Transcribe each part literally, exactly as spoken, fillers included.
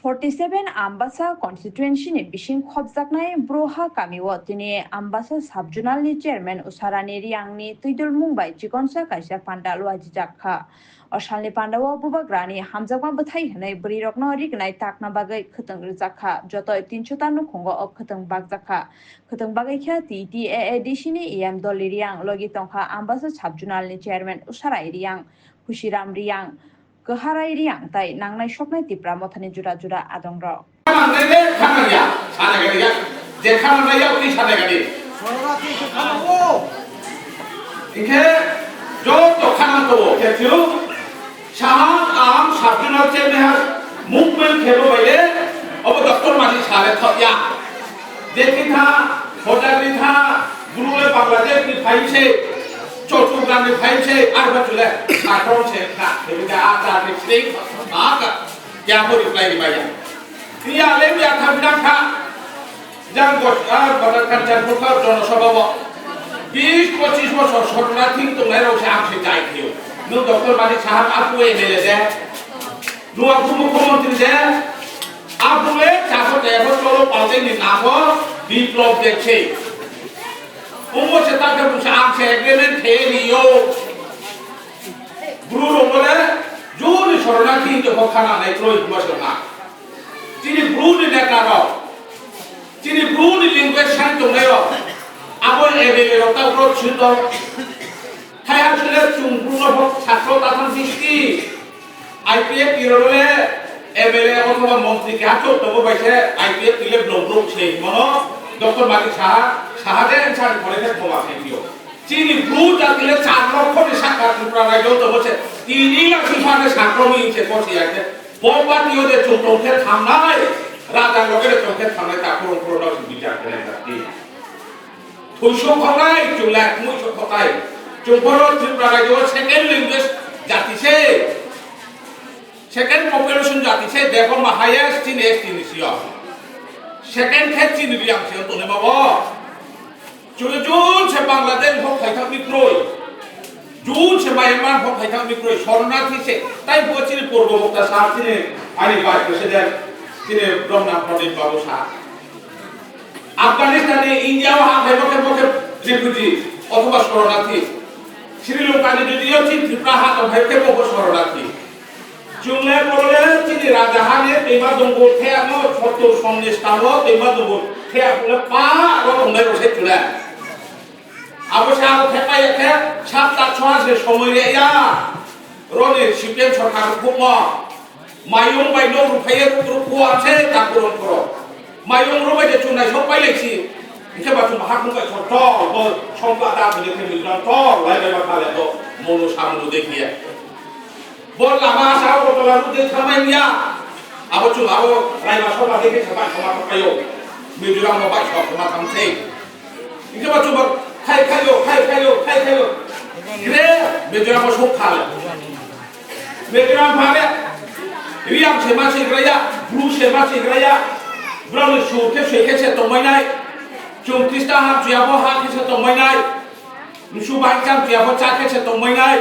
Forty seven Ambasa constituency ni bising khopjaknai Broha kamio tini Ambasa sub-zonal ni chairman Usarani Riang ni twidulmung bai chikonsa kaisa panda luajijak kha. O salni pandao bubagrani hamjakma bwthai hwnwi bwrwirokno rignai takna bagwi khwtwng rwjak kha. Jotoi tinso ta nukhungo o khwtwng bakjak kha. Khwtwng bagwi khe T T A A D C ni E M Dolly Riang, logi tongkha Ambasa sub-zonal ni chairman Usarai Riang, Khusiram Riang, Kwharai Riang tai nangnai soknai Tipra mothani jura jura adongrok. Khanangnai le khanangya, sanagadiya. Je khanangnai ya, uni sanagadi. Hingkhe joto khanang tobo, khe chwng Saha ang sub-zonal chairman ha movement khebo baile obo Doctor Manik Saha le thokya. Jekhi tha, Hojagri tha, bru le Bangladesh ni phai se, Chottogram ni phai se, arba chule, sakron se kha, khebo kha, a ta ni sing, a ka, kya mo reply ni baya. Iya le ya tha bina kha. Jang bot-, ah, Bharat Kanchanpur ka Jonosabha o bis pochis bosor sornathi tongnai rok se ang se jai thio. Nwng Doctor Manik Saha apu M L A de. Nwng apu mukhyamantri de. Apu le chasok de bo cholo paltai ni namo Biplab de se. Omo se ta de busa ang se agreement the rio. Bru rok le joni sornathi de bo khana nai kroi buma se ma. Chini bru ni neta rok. Chini bru ni language sai tongnai rok, abo M L A rok ta bro chwng tong. Thaiha chwle chwng bru no bo satro ta thang bisti. I P F T rok le M L A othoba montri keha chwng tongo bai se I P F T le blong blong se mono Doctor Manik Saha, Saha de answer kore khe thoma se tio. Chini bru jati le char lokho ni saka Tripura rajyo tongo se. Tini lakh sifane satro ni se ko se ya khe. Bo party o de chwng tong khe thangnai, raja loge de tong khe thangnai, ta khorang khorang no se bichar khe nai jati. Thuisu khonai, chwng lai mui su khotai. Chwng boro Tripura rajyo second language jati se. Second population jati se, Debbarma highest chini S T ni sio. Second khe chini Riang se tongnai ma bo. Chwng jun se Bangladesh hok khai thang ni kroi. Jun se Myanmar hok khai thang ni kroi. Sornathi se. Tai bo chini Purbo Mukta sa chini ani vice president chini Brahma Pradip Babu sa. Afghanistan ni India o ha khai bo khe bo khe refugee othoba sornathi. Sri Lanka ni jodi yo chini Tripura ha tong khai khe bo bo sornathi. Chwng le boro le chini raja ha ni twima dungur the ano sottur song ni stamo twima dungur the ano le pa ro tongnai rok se chwle. Abo se aro the pa ya khe sat lakh soha se somoi re ya. Ro ni C P M sorkar rok phukmo. Mayung bai no ruphai ye ruk ruk phuwa se ta kurung phuro. Mayung rok bai je chunai sok pai lai si. Hingke ba chuma hakung bai sok tol, bo songkla da bini khe Mizoram tol, lai bai ba kha le to, mono samunu dekhiye. Bo lama sa o tola ruk de thamai niya. Abo chuma abo rai ba sok ba dekhe sabai sama to kayo. Mizoram no bai sok sama tham sei. Hingke ba chuma khai khayo, khai khayo, khai khayo. Gre Mizoram o sok kha le. Mizoram phare, Riang se ma se graya, Bru se ma se graya, Bru ni su khe se khe se tongmai nai, Chung Krista ha chuya bo ha khe se tongmai nai, Musu bai cham chuya bo cha khe se tongmai nai,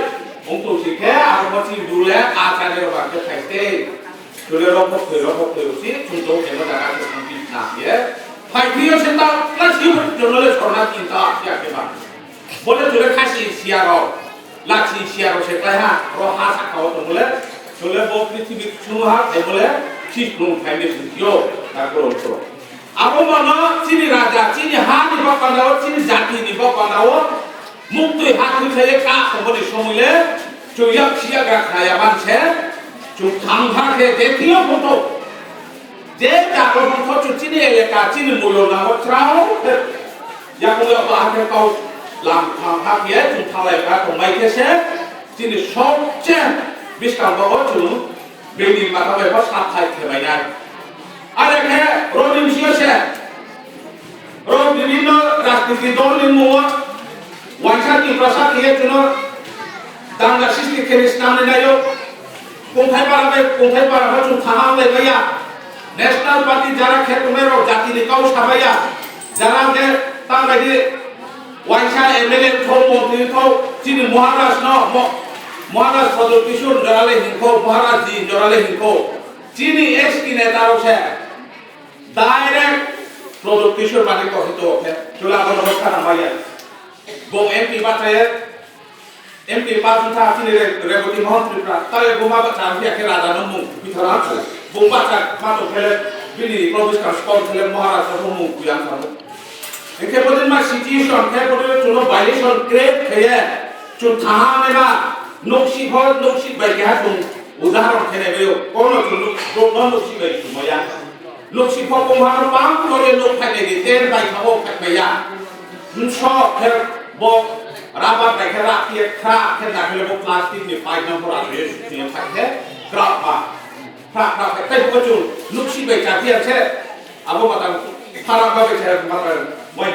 ong tong si khe, aro bo si Bru le a cha le ro ba khe thai te, chule ro phok thoi, ro phok thoi si, chung tong khe bo jaga khe tong pi na ye, phai thio se ta, na si bo jono le sorna chinta ya khe ba. Bo le chule kha si siya ro. Lachi siya rok se klai ha, ro ha saka o tongmole, chole bo prithibi chwng ha, tei bole si klung phaile singkio, ta kwrwng kwrwng. Abo mano chini raja, chini ha ni bapanda o, chini jati ni bapanda o, muktwi ha thwi khaye ka tongmani somoi le, chwng yak siya gra khaya man se, chwng thang ha khe je thwiyo photo. Je jaga bongkho chwng chini eleka, chini mulo nango chwrao khe yakung yakung hakhe kau lam thang hakhe chwng thanglai kha tongmai khe se chini sobse bwskang bogo chwng bini mata bai bo sap thai khe bai nai. Are khe roni bisi se Oro bibhinno rajniti dol ni mungo waisa Tiprasa khe chwngno danga sisti khe ni snam ni naio. Kungthai para bai kungthai para pha chwng kaham lai maya. National Party jara khe tongnai rok jati ni kau sa maya. Jara khe ta bai di waisa M L A tho montri tho chini Maharaj no mo-, Maharaj Pradyot Kishore jora le hingkho, Maharaj ji jora le hingkho. Chini S T neta rok se direct Pradyot Kishore Manik ko hito khe chula bono kha na maya. Bo M P bachaye, M P bachung tha chini Re-, Reboti Mohan Tripura, tabe bo ma bacha ang khe raja no mung bithara. Bo bacha ma to khele bini Pravish Khan sport khele Maharaj no mung kuyang thamo. Hingke bodin ma situation khe bodin chuno violation create kheye, chun kaham ema nokshi phor nokshi bai keha chung udaharon khene beyo, kono chun nok, nok, nokshi bai chumoya. Nokshi phor kong hano pang kore nok phai nai di, ter bai khabo phai maya. Nso khe bo rubber bai khe rak ye khra khe na khe bo plastic ni pipe no phora ye sukni phai khe kra pa. Phra, phra, phra, tei bo chwng nuksi bai cha phiya se, abo matang phara ba bai cha, matang